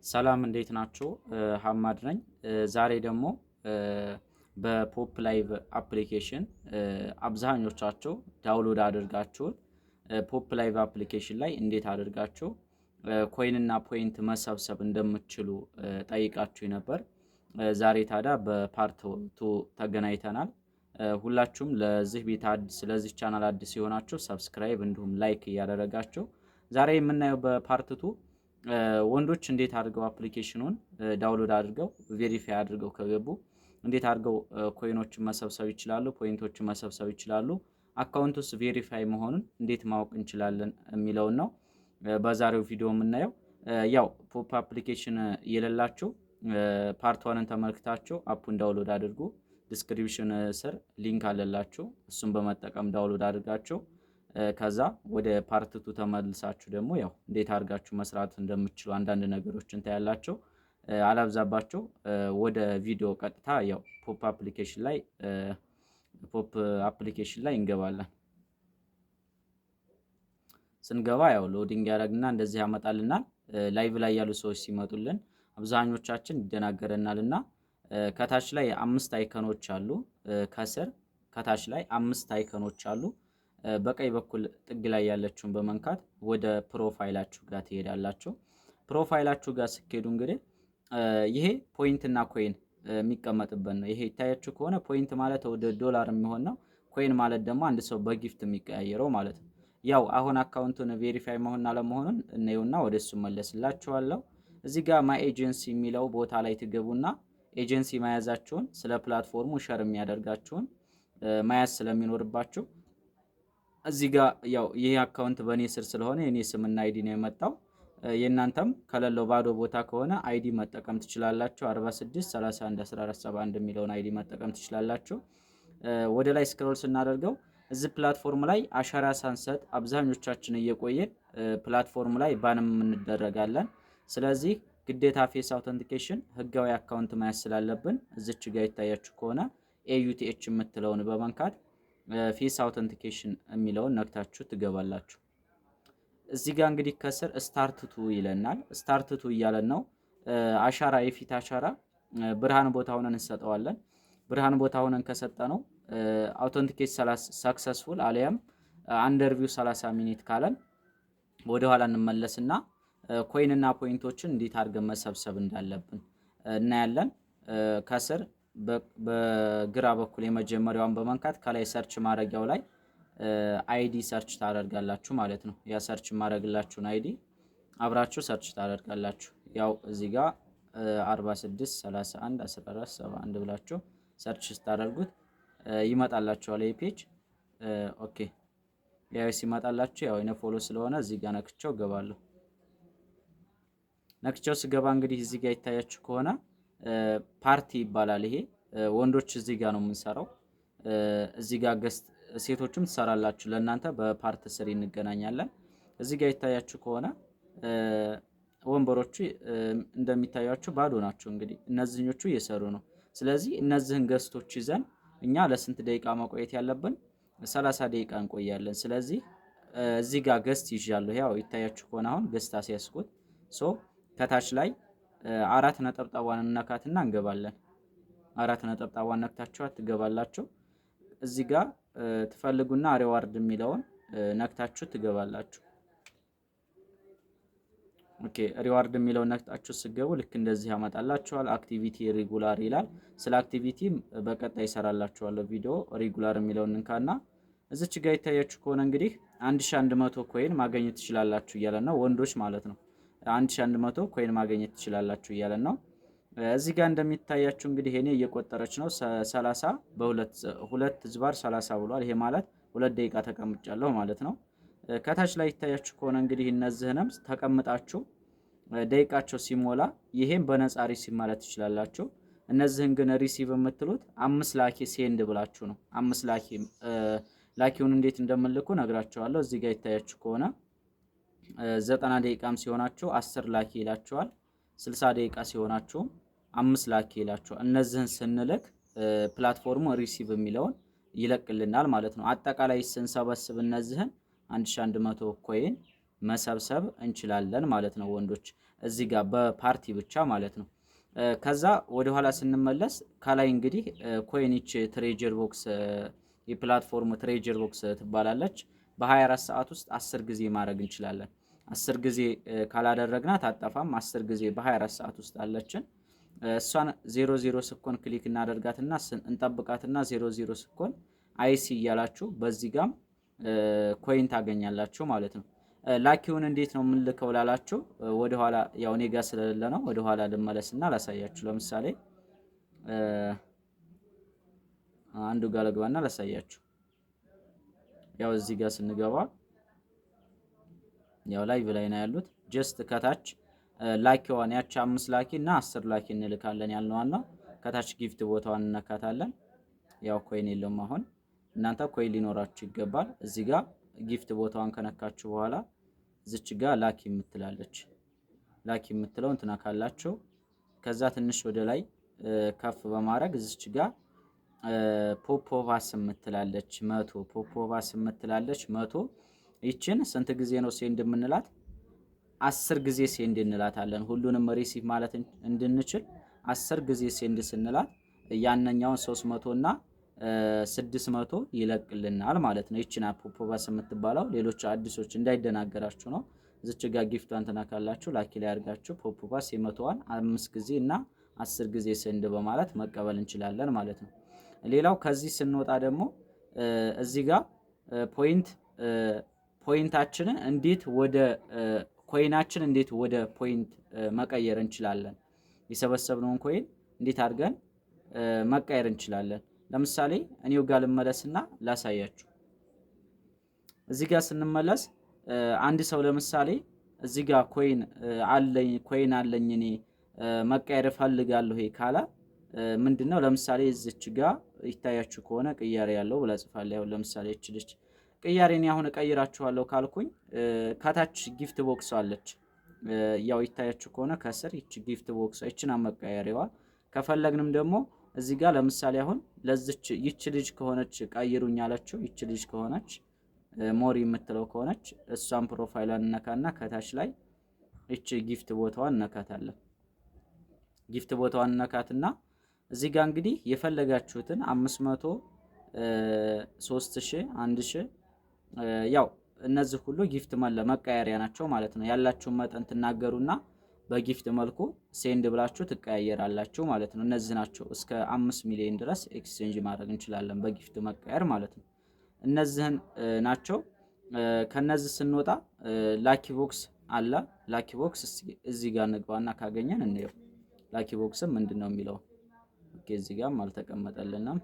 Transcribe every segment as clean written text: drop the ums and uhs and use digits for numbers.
ሰላም እንዴት ናችሁ? ሀማድ ነኝ። ዛሬ ደግሞ በ Pop Live application አብዛኞቻችሁ download አድርጋችሁት Pop Live application ላይ እንዴት አድርጋችሁ coin እና point መሰብሰብ እንደምትችሉ ጠይቃችሁ ነበር። ዛሬ ታዲያ በ part two ተገናኝተናል። ሁላችሁም ለዚህ ቤት አዲስ፣ ለዚህ ቻናል አዲስ የሆናችሁ subscribe እንዲሁም like እያደረጋችሁ፣ ዛሬ የምናየው በ part two ወንዶች እንዴት አድርገው application ኑን download አድርገው verify አድርገው ከገቡ እንዴት አድርገው coin ኦችን መሰብሰብ ይችላሉ፣ point ኦችን መሰብሰብ ይችላሉ፣ account ኡስ verify መሆኑን እንዴት ማወቅ እንችላለን የሚለውን ነው በዛሬው ቪዲዮ የምናየው። ያው Pop application የሌላችሁ part one ን ተመልክታችሁ app ኡን download አድርጉ። Description ስር link አለላችሁ። እሱን በመጠቀም download አድርጋችሁ ከዛ ወደ part two ተመልሳችሁ ደግሞ ያው እንዴት አድርጋችሁ መስራት እንደምትችሉ አንዳንድ ነገሮችን ታያላችሁ። አላብዛባችሁ፣ ወደ ቪዲዮ ቀጥታ ያው Pop application ላይ እንገባለን። ስንገባ ያው loading ያደርግና እንደዚህ ያመጣልናል። Live ላይ ያሉ ሰዎች ሲመጡልን አብዛኞቻችን ይደናገረናል እና ከታች ላይ አምስት icon ኦች አሉ። ከስር ከታች ላይ አምስት icon ኦች አሉ። በቀኝ በኩል ጥግ ላይ ያለችውን በመንካት ወደ profile ኣችሁ ጋር ትሄዳላችሁ። Profile ኣችሁ ጋር ስትሄዱ እንግዲህ ይሄ point እና coin የሚቀመጥበት ነው። ይሄ ይታያችሁ ከሆነ point ማለት ወደ ዶላር የሚሆን ነው። Coin ማለት ደግሞ አንድ ሰው በ gift የሚቀያየረው ማለት ነው። ያው አሁን account ኡን verify መሆንና አለመሆኑን እናየውና ወደ እሱ መለስላችኋለሁ። እዚህ ጋር my agency የሚለው ቦታ ላይ ትገቡና ኤጀንሲ መያዛችሁን፣ ስለ platform ኡ share የሚያደርጋችሁን መያዝ ስለሚኖርባችሁ፣ እዚህ ጋር ያው ይህ account በእኔ ስር ስለሆነ የኔ ስምና ID ነው የመጣው። የእናንተም ከሌለው ባዶ ቦታ ከሆነ ID መጠቀም ትችላላችሁ። 46 31 14 71 የሚለውን ID መጠቀም ትችላላችሁ። ወደ ላይ scroll ስናደርገው እዚህ platform ላይ አሻራ ሳንሰጥ አብዛኞቻችን እየቆየን platform ላይ ban ም እንደረጋለን። ስለዚህ ግዴታ face authentication ህጋዊ account መያዝ ስላለብን እዚች ጋር ይታያችሁ ከሆነ AUTH የምትለውን በመንካት face authentication የሚለውን ነክታችሁ ትገባላችሁ። እዚህ ጋር እንግዲህ ከስር start to ይለናል። Start to እያለን ነው። አሻራ፣ የፊት አሻራ ብርሃን ቦታ ሆነን እንሰጠዋለን። ብርሃን ቦታ ሆነን ከሰጠነው authenticate successful አሊያም under review 30 minute ካለን ወደኋላ እንመለስና coin ና point ኦችን እንዴት አድርገን መሰብሰብ እንዳለብን እናያለን። ከስር በግራ በኩል የመጀመሪያዋን በመንካት ከላይ search ማድረጊያው ላይ ID search ታደርጋላችሁ ማለት ነው። ያ search ማድረግላችሁን ID አብራችሁ search ታደርጋላችሁ። ያው እዚህ ጋር 46 31 14 71 ብላችሁ search ስታደርጉት ይመጣላችኋል ይህ page። Okay፣ ያው ሲመጣላችሁ ያው እኔ follow ስለሆነ እዚህ ጋር ነክቼው እገባለሁ። ነክቼው ስገባ እንግዲህ እዚህ ጋር ይታያችሁ ከሆነ ፓርቲ ይባላል ይሄ። ወንዶች እዚህ ጋር ነው የምንሰራው። እዚህ ጋር guest ሴቶችም ትሰራላችሁ። ለእናንተ በ part three እንገናኛለን። እዚህ ጋር ይታያችሁ ከሆነ ወንበሮቹ እንደሚታያችሁ ባዶ ናቸው። እንግዲህ እነዚህኞቹ እየሰሩ ነው። ስለዚህ እነዚህን guest ኦች ይዘን እኛ ለስንት ደቂቃ መቆየት ያለብን? 30 ደቂቃ እንቆያለን። ስለዚህ እዚህ ጋር guest ይዣለሁ። ያው ይታያችሁ ከሆነ አሁን guest አስያዝኩት። So ከታች ላይ አራት ነጠብጣቧን እንነካትና እንገባለን። አራት ነጠብጣቧን ነክታችኋት ትገባላችሁ። እዚህ ጋር ትፈልጉና reward የሚለውን ነክታችሁ ትገባላችሁ። Okay፣ reward የሚለውን ነክታችሁ ስትገቡ ልክ እንደዚህ ያመጣላችኋል። Activity regular ይላል። ስለ activity በቀጣይ ይሰራላችኋለሁ ቪዲዮ። Regular የሚለውን እንካና እዚች ጋር ይታያችሁ ከሆነ እንግዲህ 1100 coin ማግኘት ትችላላችሁ እያለን ነው። ወንዶች ማለት ነው። 1100 coin ማግኘት ትችላላችሁ እያለን ነው። እዚህ ጋር እንደሚታያችሁ እንግዲህ እኔ እየቆጠረች ነው። 30 በሁለት ሁለት ዝባር 30 ብሏል። ይሄ ማለት 2 ደቂቃ ተቀምጫለሁ ማለት ነው። ከታች ላይ ይታያችሁ ከሆነ እንግዲህ እነዚህንም ተቀምጣችሁ ደቂቃቸው ሲሞላ ይሄን በነፃ receive ማለት ትችላላችሁ። እነዚህን ግን receive የምትሉት አምስት lucky send ብላችሁ ነው። አምስት lucky፣ lucky ውን እንዴት እንደምልኩ ነግራችኋለሁ። እዚህ ጋር ይታያችሁ ከሆነ 90 ደቂቃም ሲሆናችሁ 10 lucky ይላችኋል። 60 ደቂቃ ሲሆናችሁም አምስት lucky ይላችኋል። እነዚህን ስንልክ platform ኡ receive የሚለውን ይለቅልናል ማለት ነው። አጠቃላይ ስንሰበስብ እነዚህን 1100 coin መሰብሰብ እንችላለን ማለት ነው ወንዶች። እዚህ ጋር በፓርቲ ብቻ ማለት ነው። ከዛ ወደኋላ ስንመለስ ከላይ እንግዲህ coin ይች treasure box፣ የ platform treasure box ትባላለች። በ24 ሰዓት ውስጥ 10 ጊዜ ማድረግ እንችላለን። 10 ጊዜ ካላደረግናት አጠፋም። 10 ጊዜ በ24 ሰዓት ውስጥ አለችን። እሷን 00 ስኮን click እናደርጋትና እንጠብቃትና 00 ስኮን I see እያላችሁ በዚህ ጋም coin ታገኛላችሁ ማለት ነው። Lucky ውን እንዴት ነው የምንልከው ላላችሁ ወደኋላ ያው እኔ ጋር ስለሌለ ነው፣ ወደኋላ ልመለስና ላሳያችሁ። ለምሳሌ አንዱ ጋር ልግባና ላሳያችሁ። ያው እዚህ ጋር ስንገባ ያው live ላይ ነው ያሉት። Just ከታች lucky ዋን ያቺ 5 lucky እና 10 lucky እንልካለን ያልነዋን ነው። ከታች gift ቦታዋን እነካታለን። ያው coin የለውም አሁን፣ እናንተ coin ሊኖራችሁ ይገባል። እዚህ ጋር gift ቦታዋን ከነካችሁ በኋላ እዚች ጋር lucky የምትላለች፣ lucky የምትለውን ትነካላችሁ። ከዛ ትንሽ ወደ ላይ ከፍ በማድረግ እዚች ጋር ፖፖቫስ የምትላለች፣ 100 ፖፖቫስ የምትላለች 100። ይችን ስንት ጊዜ ነው send የምንላት? 10 ጊዜ send እንላታለን። ሁሉንም receive ማለት እንድንችል 10 ጊዜ send ስንላት ያነኛውን 300 እና 600 ይለቅልናል ማለት ነው። ይችን ፖፖቫስ የምትባለው ሌሎች አዲሶች እንዳይደናገራችሁ ነው። እዚች ጋር gift ቷን ትነካላችሁ። Lucky ላይ አድርጋችሁ ፖፖቫስ የ100ዋን 5 ጊዜ እና 10 ጊዜ send በማለት መቀበል እንችላለን ማለት ነው። ሌላው ከዚህ ስንወጣ ደግሞ እዚህ ጋር point ኣችንን እንዴት ወደ coin ኣችን እንዴት ወደ point መቀየር እንችላለን? የሰበሰብነውን coin እንዴት አድርገን መቀየር እንችላለን? ለምሳሌ እኔው ጋር ልመለስና ላሳያችሁ። እዚህ ጋር ስንመለስ አንድ ሰው ለምሳሌ እዚህ ጋር coin አለኝ፣ coin አለኝ፣ እኔ መቀየር እፈልጋለሁ ካለ ምንድነው? ለምሳሌ እዚች ጋር ይታያችሁ ከሆነ ቅያሬ ያለው ብላ ጽፋለች። አሁን ለምሳሌ እች ልጅ ቅያሬ እኔ አሁን እቀይራችኋለሁ ካልኩኝ ከታች gift box አለች። ያው ይታያችሁ ከሆነ ከስር ይች gift box ይችን መቀየሪዋ። ከፈለግንም ደግሞ እዚህ ጋር ለምሳሌ አሁን ለዚች ይች ልጅ ከሆነች ቀይሩኝ ያለችው ይች ልጅ ከሆነች፣ ሞሪ የምትለው ከሆነች እሷን profile ሏን እነካና ከታች ላይ ይች gift ቦታዋን እነካታለን። Gift ቦታዋን እነካትና እዚህ ጋር እንግዲህ የፈለጋችሁትን 500፣ 3000፣ 1000፣ ያው እነዚህ ሁሉ gift መቀየሪያ ናቸው ማለት ነው። ያላችሁን መጠን ትናገሩና በ gift መልኩ send ብላችሁ ትቀያየራላችሁ ማለት ነው። እነዚህ ናቸው፣ እስከ 5 ሚሊዮን ድረስ exchange ማድረግ እንችላለን በ gift መቀየር ማለት ነው። እነዚህን ናቸው። ከነዚህ ስንወጣ lucky box አለ። Lucky box እዚህ ጋር እንግባና ካገኘን እንየው። Lucky box ም ምንድን ነው የሚለው? Okay፣ እዚህ ጋርም አልተቀመጠልንም።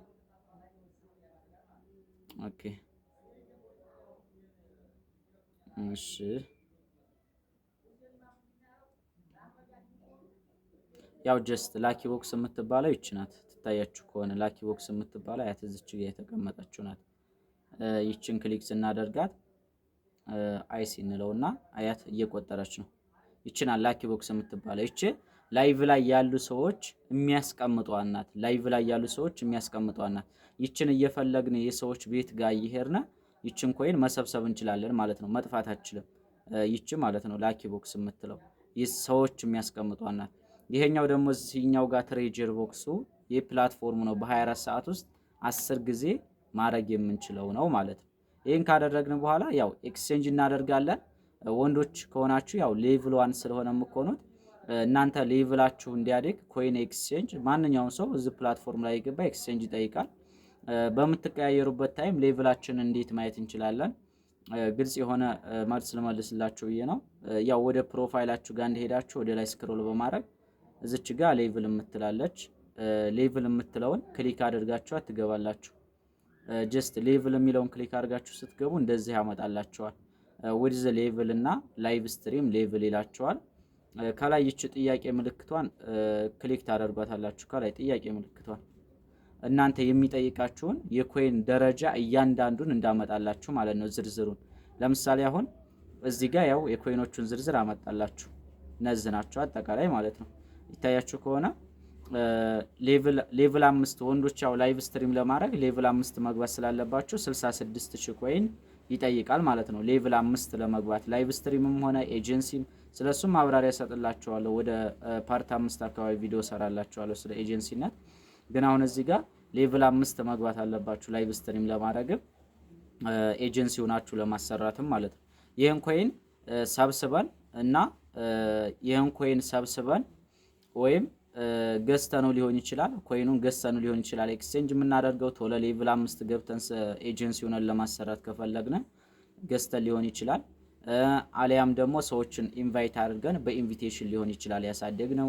Okay፣ እሺ፣ ያው just lucky box የምትባለው ይች ናት። ትታያችሁ ከሆነ lucky box የምትባለው ያት እዚች ጋር የተቀመጠችው ናት። ይችን click ስናደርጋት I see እንለውና አያት እየቆጠረች ነው። ይችን lucky box የምትባለው ይች live ላይ ያሉ ሰዎች የሚያስቀምጧት ናት። Live ላይ ያሉ ሰዎች የሚያስቀምጧት ናት። ይችን እየፈለግን የሰዎች ቤት ጋር እየሄድን ይችን coin መሰብሰብ እንችላለን ማለት ነው። መጥፋት አትችልም። ይች ማለት ነው lucky box የምትለው ሰዎች የሚያስቀምጧት ናት። ይሄኛው ደግሞ እዚህኛው ጋር treasure box ኡ የ platform ኡ ነው። በ24 ሰዓት ውስጥ 10 ጊዜ ማድረግ የምንችለው ነው ማለት ነው። ይህን ካደረግን በኋላ ያው exchange እናደርጋለን። ወንዶች ከሆናችሁ ያው level 1 ስለሆነ የምትሆኑት እናንተ level ኣችሁ እንዲያድግ coin exchange፣ ማንኛውም ሰው እዚህ platform ላይ የገባ exchange ይጠይቃል። በምትቀያየሩበት time level ኣችን እንዴት ማየት እንችላለን? ግልጽ የሆነ መልስ ልመልስላችሁ ብዬ ነው። ያው ወደ profile ኣችሁ ጋር እንደሄዳችሁ ወደ ላይ scroll በማድረግ እዚች ጋር level የምትላለች፣ level የምትለውን click አድርጋችሁ ትገባላችሁ። Just level የሚለውን click አድርጋችሁ ስትገቡ እንደዚህ ያመጣላችኋል። With level እና live stream level ይላችኋል። ከላይ ይቺ ጥያቄ ምልክቷን click ታደርጓታላችሁ። ከላይ ጥያቄ ምልክቷን እናንተ የሚጠይቃችሁን የ coin ደረጃ እያንዳንዱን እንዳመጣላችሁ ማለት ነው፣ ዝርዝሩን። ለምሳሌ አሁን እዚህ ጋር ያው የ coin ኦቹን ዝርዝር አመጣላችሁ። እነዚህ ናቸው አጠቃላይ ማለት ነው። ይታያችሁ ከሆነ level 5 ወንዶች ያው live stream ለማድረግ level 5 መግባት ስላለባችሁ 66 ሺህ coin ይጠይቃል ማለት ነው። Level 5 ለመግባት live stream ም ሆነ ኤጀንሲም ስለሱም ማብራሪያ ሰጥላችኋለሁ። ወደ part 5 አካባቢ ቪዲዮ ሰራላችኋለሁ ስለ ኤጀንሲነት። ግን አሁን እዚህ ጋር level 5 መግባት አለባችሁ live stream ለማድረግም ኤጀንሲ ሆናችሁ ለማሰራትም ማለት ነው። ይህን coin ሰብስበን እና ይህን coin ሰብስበን ወይም ገዝተነው ሊሆን ይችላል። Coin ኑን ገዝተነው ሊሆን ይችላል። Exchange የምናደርገው ቶሎ level 5 ገብተን ኤጀንሲ ሆነን ለማሰራት ከፈለግን ገዝተን ሊሆን ይችላል። አሊያም ደግሞ ሰዎችን invite አድርገን በ invitation ሊሆን ይችላል ያሳደግነው።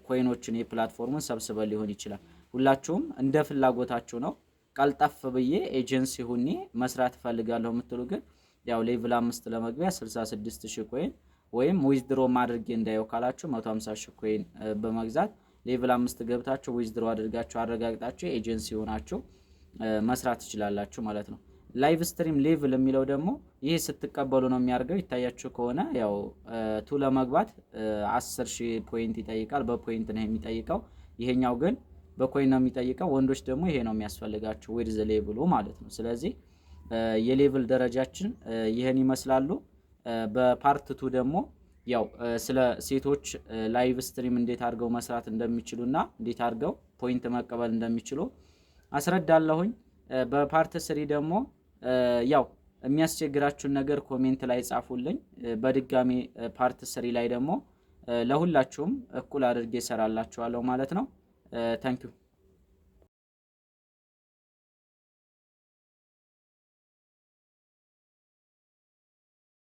Coin ኦችን የ platform ኡን ሰብስበን ሊሆን ይችላል። ሁላችሁም እንደ ፍላጎታችሁ ነው። ቀልጠፍ ብዬ ኤጀንሲ ሁኜ መስራት እፈልጋለሁ የምትሉ ግን ያው level 5 ለመግቢያ 66 ሺህ coin ወይም withdraw አድርጌ እንዳየው ካላችሁ 150 ሺህ coin በመግዛት level 5 ገብታችሁ withdraw አድርጋችሁ አረጋግጣችሁ ኤጀንሲ ሆናችሁ መስራት ትችላላችሁ ማለት ነው። Live stream level የሚለው ደግሞ ይህ ስትቀበሉ ነው የሚያደርገው። ይታያችሁ ከሆነ ያው two ለመግባት 10 ሺህ point ይጠይቃል። በ point ነው የሚጠይቀው። ይሄኛው ግን በ coin ነው የሚጠይቀው። ወንዶች ደግሞ ይሄ ነው የሚያስፈልጋችሁ width level ኡ ማለት ነው። ስለዚህ የ level ደረጃችን ይህን ይመስላሉ። በ part 2 ደግሞ ያው ስለ ሴቶች live stream እንዴት አድርገው መስራት እንደሚችሉና እንዴት አድርገው point መቀበል እንደሚችሉ አስረዳለሁኝ። በ part 3 ደግሞ ያው የሚያስቸግራችሁን ነገር comment ላይ ጻፉልኝ። በድጋሚ part 3 ላይ ደግሞ ለሁላችሁም እኩል አድርጌ እሰራላችኋለሁ ማለት ነው። Thank you.